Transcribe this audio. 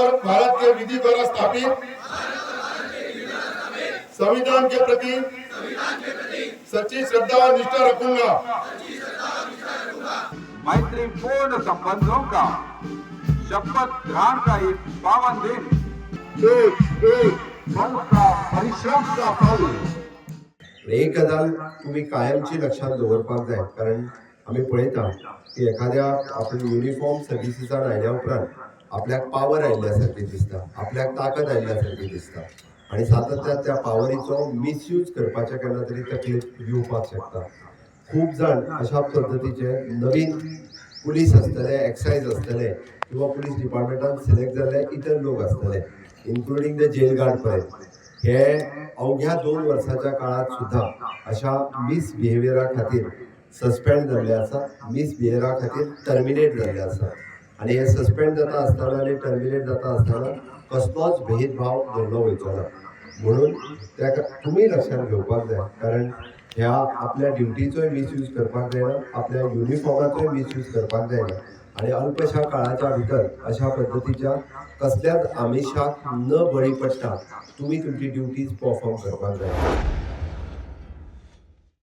और Bharat K विधि द्वारा स्थापित संविधान के प्रति सच्ची श्रद्धा और निष्ठा रखूंगा। मैत्रीपूर्ण संबंधों का शपथ ग्रहण का ये पावन दिन एक एक बल का परिश्रम का फल। एक गजाल तुमी कायमची लक्षात दवरपाक जाय, कारण आमी पळयता की एखाद्या आपण युनिफॉर्म सर्विसीसान आयल्या उपरांत आपल्याक पावर आयिल्ल्या सारकी दिसता, आपल्याक ताकद आयिल्ल्या सारकी दिसता आनी सातत्यान त्या पावरीचो मिसयूज करपाच्या केन्ना तरी तकलेंत येवपाक शकता। खूब जाण अशा पद्दतीचे नवीन पुलीस आसतले, एक्सायज आसतले किंवा पुलीस डिपार्टमेंटान सिलेक्ट जाल्ले इतर लोक आसतले, इन्क्लुडींग the jail guard पर्यंत, हे अवघ्या 2 वर्साच्या काळात सुद्धा अशा मिसबिहेवियरा खातीर सस्पेंड जाल्ले आसा, मिसबिहेवियरा खातीर टर्मिनेट जाल्ले आसा। आनी हे सस्पेंड जाता आसतना आनी टर्मिनेट जाता आसतना कसलोच भेदभाव धरलो वयचो ना, म्हणून ताका तुमी लक्षात घेवपाक जाय, कारण ह्या आपल्या ड्युटीचोय मिसयूज करपाक जायना, आपल्या युनिफॉर्माचोय मिसयूज करपाक जायना आनी अल्पशा काळाच्या भितर अशा पद्दतीच्या कसल्याच आमिशाक न बळी पडटा तुमी तुमची ड्युटीज परफॉर्म करपाक जाय।